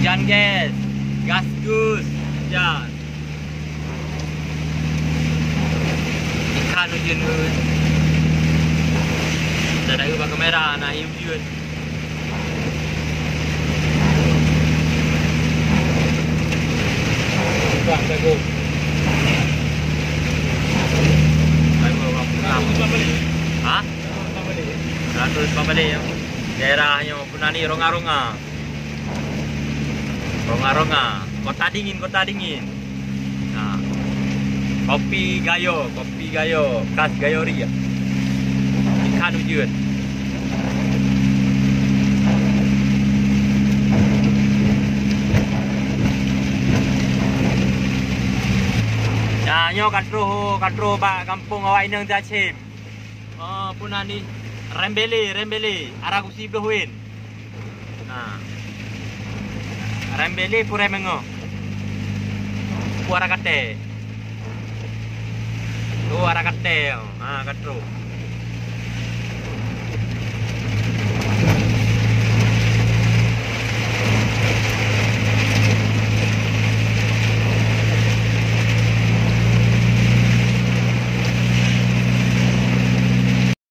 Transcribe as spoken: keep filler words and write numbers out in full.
Jan gas, gas gus, jan. Ikan ujeuen gus. Dah ada bak kamera, na ujeuen. Bang, jago. Ayo, bang, pulang. Hah? Seratus lima puluh lima. Daerah nyoe pun ada ronga-ronga. Ronga-ronga. Kota dingin, kota dingin. Nah. Kopi Gayo, kopi Gayo, khas Gayo Ria. Ikan ujeuen. Nah, nyoe ka troh, ka troh bak gampông awak inong Jacim. Oh, pun ani rembele, rembele, arah kusi bloh wen. Nah. Rembele pun remengoh. Pu arah kate. Tu arah kate. Ha, ka troh.